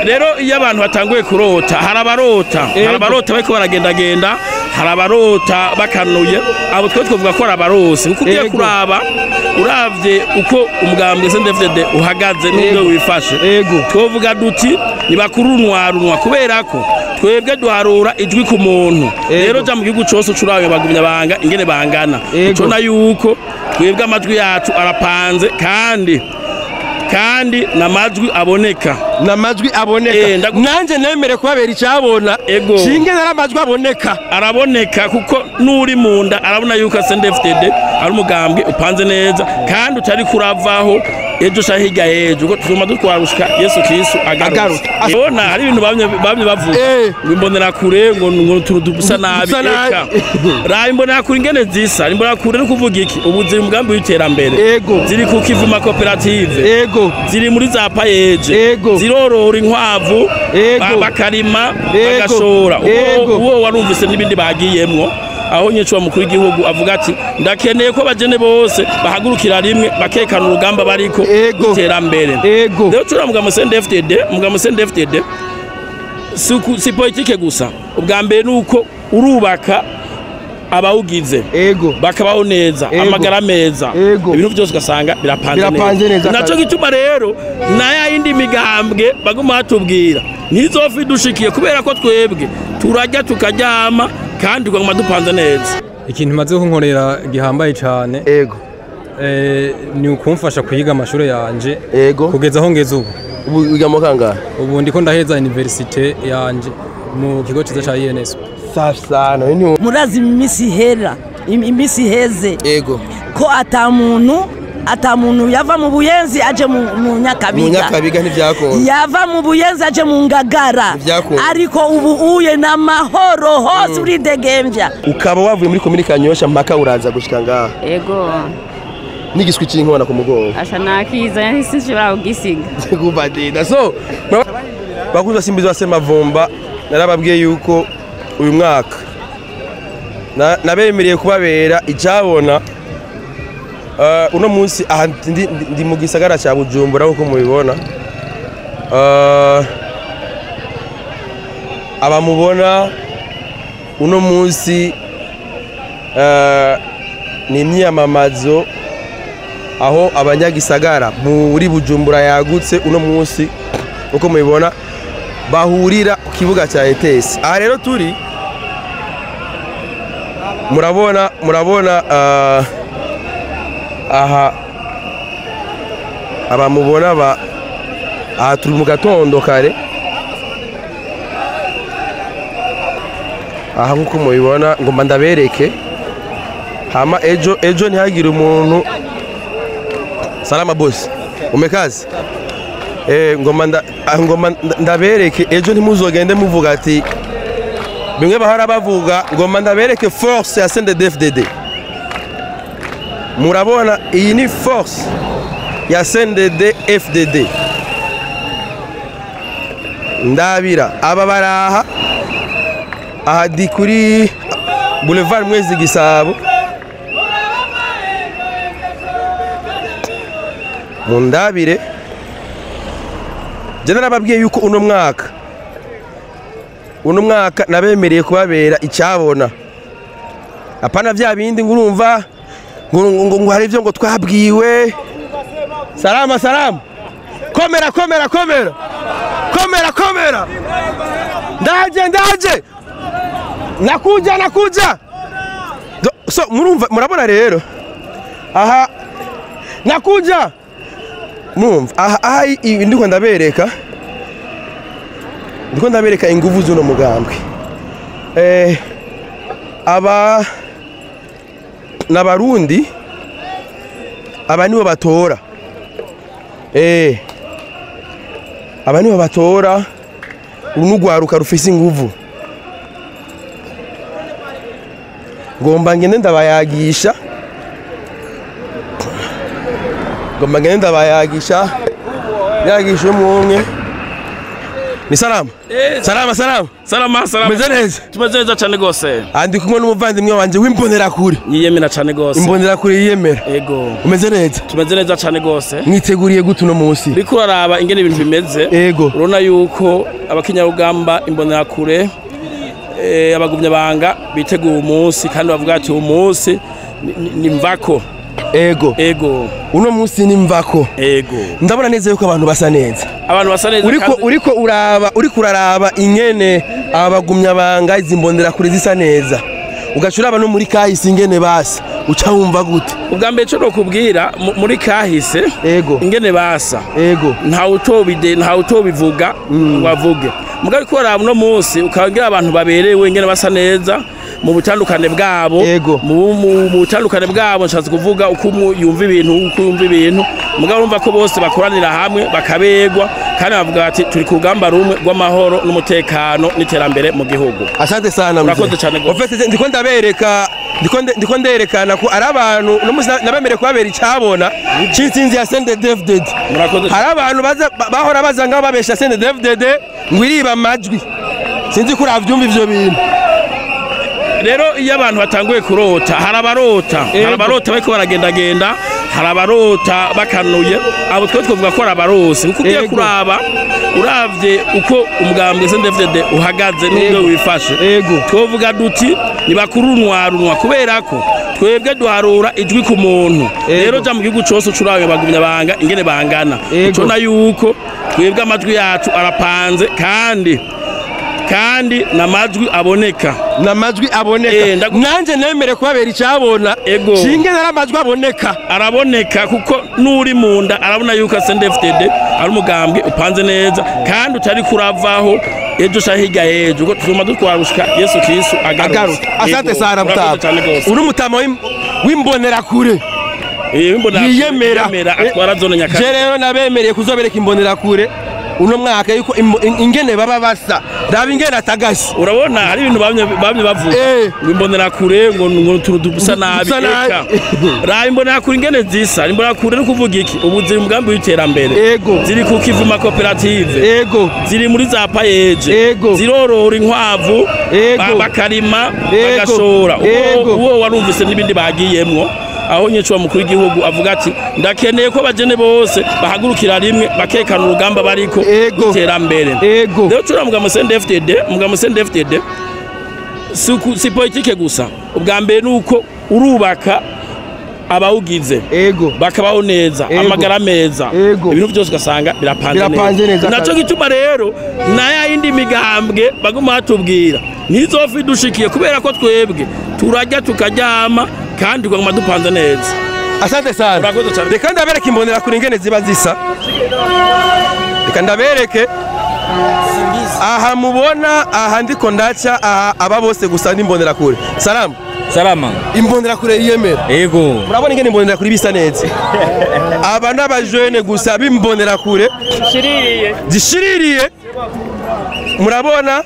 Rero iyo abantu batanguye kurota, hari abarota, hari abarota bariko baragendagenda, hari abarota bakanuye. Abo twe twavuga ko ari abarose, kuko ugiye kuraba uravye uko umugambwe CNDD-FDD uhagaze n'ubwo wifashe, twovuga duti nibakurunwarunwa, kubera ko twebwe duharura ijwi ku muntu. Rero ja mu gihugu cose ucurayo bagumya banga ingene bangana, ucona yuko twebwe amajwi yacu arapanze, kandi namajwi aboneka, namajwi aboneka. Nanje nemere kubabera icabona shinge naramajwi aboneka, araboneka, kuko nuri munda arabona yuko CNDD-FDD ari umugambwe upanze neza kandi utari kuravaho ejo sha hirya ejo, kuko tuguma dutwarushika Yesu Kristo agarutse. Bona hari ibintu bamye bavuga ngo imbonera kure, ngo dusa nabi. Eka ra imbonera kure ingene zisa, imbonera kure no kuvuga iki? Ubu ziri umugambi w'iterambere, ziri ku Kivuma koperative, ziri muri za payeje, zirorora inkwavu, bakarima bagashora. Uwo warumvise n'ibindi bagiyemwo, aho nyecwa mukuru w'igihugu avuga ati ndakeneye ko abajene bose bahagurukira rimwe bakekana urugamba bariko iterambere. Rero turamuga mu CNDD-FDD, muga mu CNDD-FDD si politike gusa. Ubwa mbere nuko urubaka abawugize bakabaho neza, amagara meza, ibintu byose ugasanga birapanze neza. Naco gituma rero naya yindi migambwe baguma batubwira ntizofi dushikiye, kubera ko twebwe turajya tukaryama kandi ukaguma dupanze neza. Ikintu maze kunkorera gihambaye cyane ni ukumfasha kwiga amashuri yanje kugeza aho ngeze ubu. Ubu wiga mu kangahe? Ubu ndiko ndaheza universite yanje mu kigo ciza ca INSP. Safi sana. Murazi imisi hera, imisi heze ko atamuntu yava mu Buyenzi aje mu Nyakabiga. Mu Nyakabiga ntivyakunda. Yava mu Buyenzi aje mu Ngagara. Ariko ubu uye na mahoro hose uridegemvya. Ukaba wavuye muri komine Kanyosha mpaka uraza gushika ngaha. Ego. N'igiswi c'inkona ku mugongo. Asha nakiza sinshobora kugisiga. Kubadida. So bakuza simbizo asema vomba, narababwiye yuko uyu mwaka nabemereye kubabera icabona. Uno munsi aha ndi mu gisagara ca Bujumbura nkuko mubibona. Abamubona uno munsi ni imyiyamamazo aho abanyagisagara muri Bujumbura yagutse uno munsi uko mubibona bahurira ku kibuga ca ETS. Aha rero turi murabona aha abamubona ba aha turi mu gatondo kare. Aha nkuko mubibona ngomba ndabereke, hama ejo ntihagire umuntu. Salama boss, umekazi. Ngomba ndabereke ejo ntimuzogende muvuga ati bimwe bahora bavuga. Ngomba ndabereke force ya CNDD-FDD. Murabona iyi ni force ya CNDD-FDD. Ndabira aba baraha aha di kuri Boulevard Mwezi Gisabo. Mundabire je narababwiye yuko uno mwaka nabemereye kubabera icabona. Apana vya bindi ngurumva ngo hari ivyo ngo twabwiwe. Salama salama. Komera komera komera. Komera komera. Ndaje ndaje. Nakuja nakuja. So murumva murabona rero. Aha nakuja. Murumva aha ndiko ndabereka. Ndiko ndabereka inguvu z'uno mugambwe. Aba n'abarundi aba nibo batora. Aba nibo batora urunugwaruka rufise inguvu. Ngomba ngende ndabayagisha. Ngomba ngende ndabayagisha. Yagisha umwe. Ni salama. Salama salama. Salama salama. Meze neza. Tumeze neza cyane gose. Andi kumwe n'umuvandimwe wanje w'imbonera kure. Yiyemera cyane gose. Imbonera kure yiyemera. Ego. Umeze neza. Tumeze neza cyane gose. Mwiteguriye gute uno munsi? Uriko uraraba ingene ibintu bimeze. Ego. Urabona yuko abakinyarugamba imbonera kure abagumya banga biteguye umunsi kandi bavuga ati umunsi ni mvako. Ego. Ego. Uno munsi ni mvako. Ego. Ndabona neza yuko abantu basa neza. Abantu basa neza. Uriko uraba uriko uraraba ingene abagumya banga izimbonera kure zisa neza. Ugacuraba no muri kahise ingene basa. Uca wumva gute? Ubwa mbere cyo nokubwira muri kahise. Ego. Ingene basa. Ego. Nta utobivuga ngo avuge. Mugabo ko uraba no munsi ukagira abantu baberewe ingene basa neza mu butandukane bwabo. Mu butandukane bwabo nshatse kuvuga uko yumva ibintu uko yumva ibintu mugabo urumva ko bose bakoranira hamwe bakabegwa kandi bavuga ati turi ku rugamba rumwe rw'amahoro n'umutekano n'iterambere mu gihugu. Asante sana mzee. Urakoze cyane gose. Ofete ndiko ndabereka ndiko nderekana ko ari abantu no nabemere kubabera icabona c'intsinzi ya CNDD-FDD. Murakoze. Hari abantu bahora baza ngaho babesha CNDD-FDD ngo iriba amajwi. Sinzi ko uravyumva ivyo bintu. Rero iyo abantu batanguye kurota hari abarota bariko baragendagenda, hari abarota bakanuye, abo twe twovuga ko ari abarose kuko ugiye kuraba uravye uko umugambwe CNDD-FDD uhagaze n'ubwo wifashe. Twovuga duti ni bakurunwa kubera ko twebwe duharura ijwi ku muntu. Rero ja mu gihugu cose ucurawe bagumya banga ingene bangana. Ucona yuko twebwe amajwi yacu arapanze kandi namajwi aboneka. Namajwi aboneka. Nanje nemere kubabera icabona. Shinge naramajwi aboneka. Araboneka kuko nuri munda arabona yuko CNDD-FDD ari umugambwe upanze neza kandi utari kuravaho ejo shahiga ejo kuko tuzuma dutwara gushika Yesu Kristo agarutse. Asante sana mutama. Uri mutama w'imbonera kure. Yiyemera atwara zone Nyakabanda. Je rero nabemereye kuzobereka imbonera kure uno mwaka yuko ingene baba basa raba ingene atagase. Urabona hari ibintu bamye bavuga ngo imbonera kure ngo dusa nabi. Eka raba imbonera kure ingene zisa. Imbonera kure no kuvuga iki ubu ziri umugambi w'iterambere. Ziri ku Kivuma koperative. Ego. Ziri muri za payeje. Zirorora inkwavu bakarima bagashora. Uwo warumvise n'ibindi bagiyemwo aho nyecwa mukuru w'igihugu avuga ati ndakeneye ko abajene bose bahagurukira rimwe bakekana urugamba bariko iterambere. Rero turamuga mu CNDD-FDD, muga mu CNDD-FDD si politike gusa. Ubwa mbere nuko urubaka abawugize bakabaho neza, amagara meza, ibintu byose ugasanga birapanze neza. Naco gituma rero naya yindi migambwe baguma batubwira ntizofi dushikiye kubera ko twebwe turajya tukaryama kandi ugomba dupanze neza. Asante sana. Reka ndabereke imbonera kure ingene ziba zisa. Reka ndabereke aha mubona aha ndiko ndaca aha aba bose gusa n'imbonera kure. Salama. Salama. Imbonera kure yiyemera. Ego. Murabona ingene imbonera kure bisa neza. Aba n'abajene gusa b'imbonera kure. Zishiririye. Zishiririye. Murabona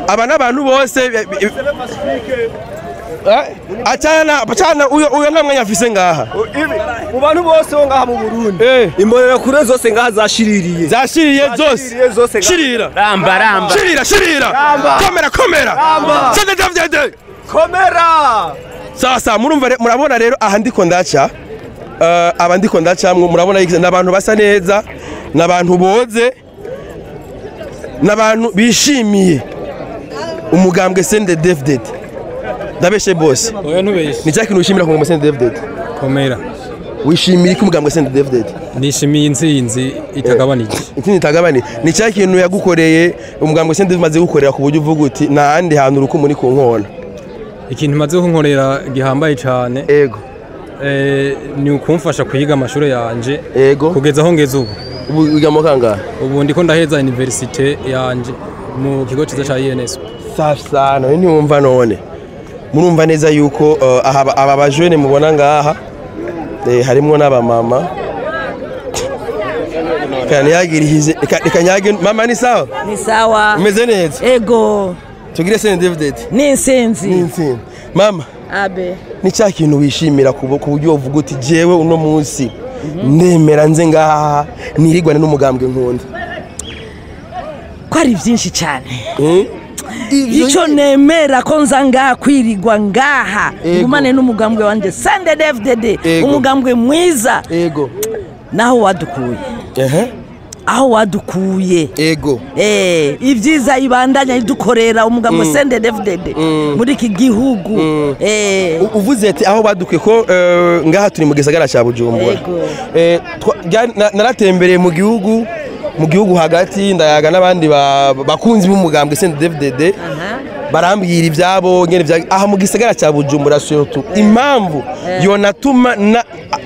aba n'abantu bose Achana uyo nta mwanya afise ngaha. Mu bantu bose bo ngaha mu Burundi. Imbonera kure zose ngaha zashiririye. Zashiririye zose. Shirira. Ramba ramba. Shirira shirira. Komera komera. CNDD-FDD. Komera. Sasa murumva murabona rero aha ndiko ndaca. Aba ndiko ndacamwe murabona n'abantu basa neza, n'abantu boze, n'abantu bishimiye umugambwe CNDD-FDD. Ndabeshe boss. Oya ntubeshe. Ni cya kintu wishimira ku mugambwe CNDD-FDD? Komera. Wishimira iki umugambwe CNDD-FDD? Nishimiye intsinzi itagabanije. Intsinzi itagabanije. Ni cya kintu yagukoreye umugambwe CNDD maze gukorera ku buryo uvuga uti nta handi hantu urukumu ni ku nkona. Ikintu maze kunkorera gihambaye cyane. Ego. Ni ukumfasha kwiga amashuri yanje. Ego. Kugeza aho ngeze ubu. Ubu wiga mu kangahe? Ubu ndiko ndaheza universite yanje mu kigo ciza ca INS. Safi sana, ntiwumva none. Murumva neza yuko aba bajene mubona ngaha harimwo n'abamama. Kaniyagirihize kanyage mama ni sawa? Ni sawa. Umeze neza? Ego. Tugire CNDD-FDD. Ni insinzi. Ni insinzi. Mama. Abe. Ni cya kintu wishimira ku buryo uvuga uti jewe uno munsi ndemera nze ngaha nirigwane n'umugambwe nkunda. Ko Hari byinshi cyane. Icyo nemera ko nza ngaha kwirigwa ngaha ngumane n'umugambwe wanje CNDD-FDD, umugambwe mwiza. Ego. Naho wadukuye. Aho wadukuye. Ego. Ibyiza ibandanya idukorera umugambwe CNDD-FDD muri iki gihugu. Uvuze ati aho badukuye ko ngaha turi mu gisagara cya Bujumbura. Naratembereye mu gihugu hagati, ndayaga n'abandi bakunzi b'umugambwe CNDD-FDD, barambwira ibyabo ngene bya aha mu gisagara cya Bujumbura surtout impamvu yonatuma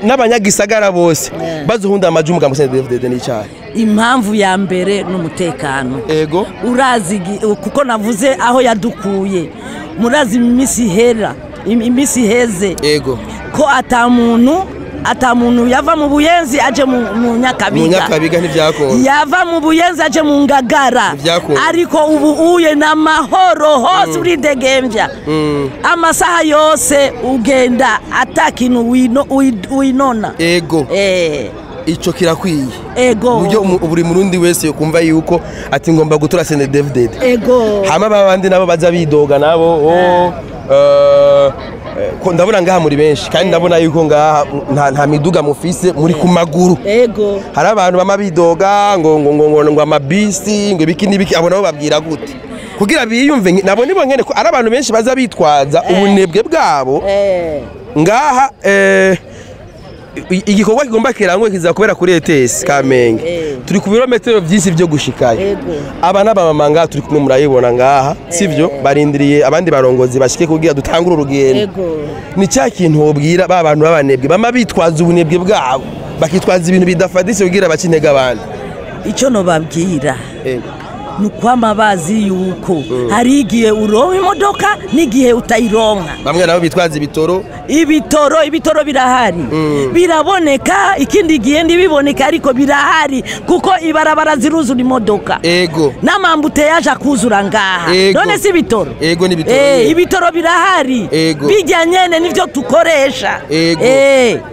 n'abanyagisagara bose bazuhunda amaji umugambwe CNDD-FDD n'icyayi. Impamvu ya mbere n'umutekano. Ego. Urazi kuko navuze aho yadukuye, murazi imisi hera, imisi heze. Ego. Ko atamuntu yava mu Buyenzi aje mu Nyakabiga. Mu Nyakabiga ntibyakunda. Yava mu Buyenzi aje mu Ngagara. Ariko ubu uye n'amahoro hose uridegembya. Amasaha yose ugenda atakintu winona. Ego. Ico kirakwiye. Ego. Buryo buri murundi wese yokumva yuko ati ngomba gutora CNDD-FDD. Ego. Hama babandi nabo baza bidoga nabo ko ndabona ngaha muri benshi kandi ndabona yuko ngaha nta miduga mufise muri ku maguru. Ego. Hari abantu bama bidoga ngo ngo ngo ngo amabisi ngo ibiki n'ibiki, abo nabo babwira gute kugira biyumve? Nabo nibo ngene ko ari abantu benshi baza bitwaza ubunebwe bwabo. Ngaha igikorwa kigomba kirangwe kizakubera kuri ETS Kamenge. Turi ku birometero byinshi byo gushikayo. Aba n'abamama ngaha turi kumwe murayibona ngaha, sivyo? Barindiriye abandi barongozi bashike kugira dutangure urugendo. Ni cya kintu wobwira ba bantu babanebwe bama bitwaza ubunebwe bwabo, bakitwaza ibintu bidafaditse kugira bacinega abandi. Icyo no babwira nukwama bazi yuko hari igihe uronka imodoka n'igihe utayironka. Bamwe nabo bitwaza ibitoro. Ibitoro birahari. Biraboneka, ikindi gihe ndibiboneka ariko birahari kuko ibarabara ziruzura imodoka. Ego. N'amambute yaje akuzura ngaha. None si ibitoro? Ego ni ibitoro. Ibitoro birahari. Bijya nyene nivyo tukoresha. Ego.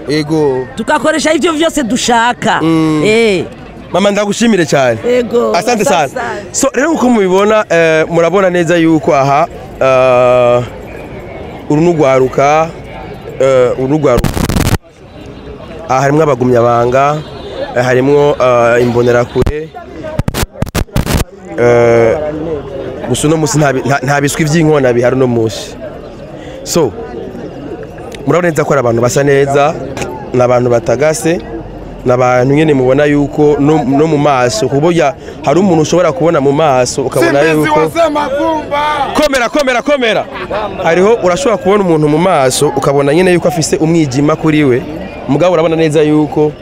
Ego. Tukakoresha ivyo vyose dushaka. Mama ndagushimire cyane. Ego. Asante sana. So rero uko mubibona murabona neza yuko aha uru nugwaruka aha harimwo abagumya banga, harimwo imbonerakure. Gusa uno musi nta biswi by'inkona bihari uno musi. So murabona neza ko ari abantu basa neza, n'abantu batagase, n'abantu nyene mubona yuko no mu maso kuburya hari umuntu ushobora kubona mu maso ukabona yuko komera komera komera. Hariho urashobora kubona umuntu mu maso ukabona nyene yuko afise umwijima kuri we, mugabo urabona neza yuko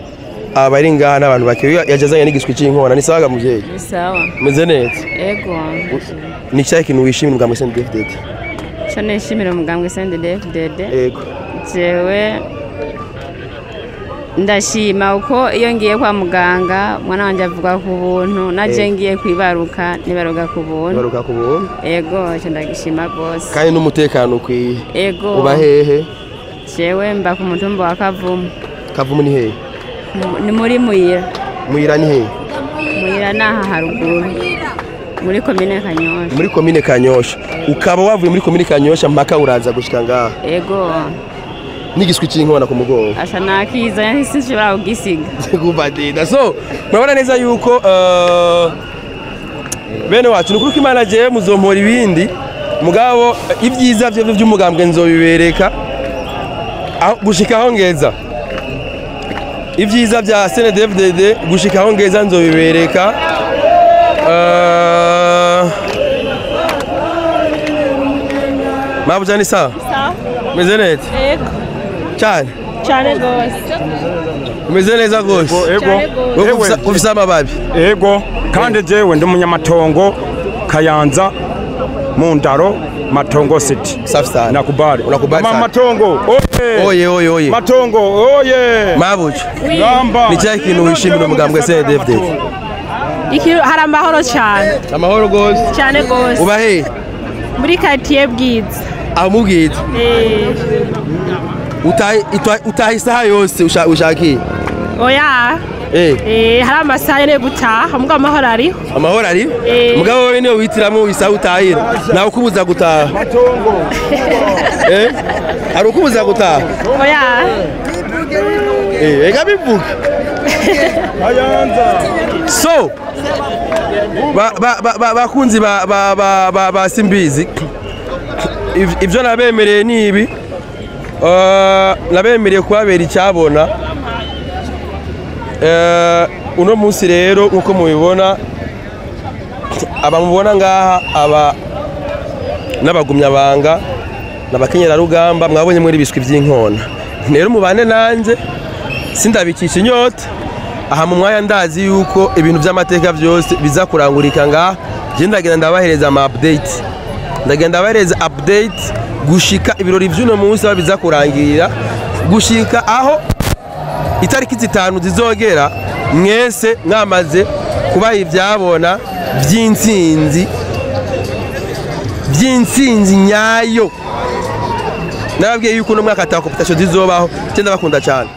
abari ngaha n'abantu bakeya yajazanye n'igiswi cy'inkona. Ni sawa muvyeyi? Ni sawa. Meze neza? Ego. Ni cyahe kintu wishimira umugambwe CNDD-FDD? Cyo nishimira umugambwe CNDD-FDD. Ego. Jewe ndashima uko iyo ngiye kwa muganga mwana wanje avuga ku buntu, naje ngiye kwibaruka nibaruka ku buntu. Baruka ku buntu. Ego, cyo ndagishima gose. Kandi n'umutekano ukwiye. Ego. Uba hehe? Jewe mba ku mutumba wa Kavumu. Kavumu ni hehe? Ni muri Muyira. Muyira ni hehe? Muyira naha haruguru. Muri komine Kanyosha. Muri komine Kanyosha. Ukaba wavuye muri komine Kanyosha mpaka uraza gushika ngaha. Ego. N'igiswi cy'inkona ku mugongo. Asha nakiza sinshobora kugisiga. Kubadida. So murabona neza yuko bene wacu nukuri ko Imana jewe muzompora ibindi, mugabo ibyiza byo by'umugambwe nzobibereka aho gushika aho ngeza. Ibyiza bya CNDD-FDD gushika aho ngeza nzobibereka. Mabuja ni sawa? Sawa. Meze neza? Yego. Cyane? Cyane gose. Umeze neza gose? Ego. Ufise amababi? Ego. Kandi jewe ndi umunyamatongo Kayanza mu ndaro Matongo City. Safi sana. Nakubali. Unakubali sana. Mama Matongo. Oye. Oye oye oye. Matongo oye. Mabuja. Gamba. Ni cyahe kintu wishimira umugambwe CNDD-FDD? Iki hari amahoro cyane. Amahoro gose. Cyane gose. Uba he? Muri quartier Bwiza. Aho mu Bwiza. Utaha isaha yose ushakiye? Oya. Hari amasaha yo gutaha, mugabo amahoro ariho. Amahoro ariho? Mugabo wewe niwe witiramo isaha utahira, nawe ukubuza gutaha. Hari ukubuza gutaha? Oya. Ega bivuga. So bakunzi ba Simbizi, ivyo nabemereye ni ibi. Nabemereye kubabera icyabona. Uno munsi rero nkuko mubibona, abamubona ngaha aba n'abagumyabanga n'abakenyerarugamba, mwabonye muri biswi by'inkona. Rero mubane nanje sindabikisha inyota. Aha mu mwanya ndazi yuko ibintu by'amateka byose biza kurangurika ngaha. Je ndagenda ndabahereza ama update, ndagenda ndabahereza update gushika ibirori by'uno munsi aho biza kurangirira, gushika aho itariki 5 zizogera mwese mwamaze kubaha ibyabona by'intsinzi, by'intsinzi nyayo. Nababwiye yuko uno mwaka ata competition zizobaho. Cyenda bakunda cyane.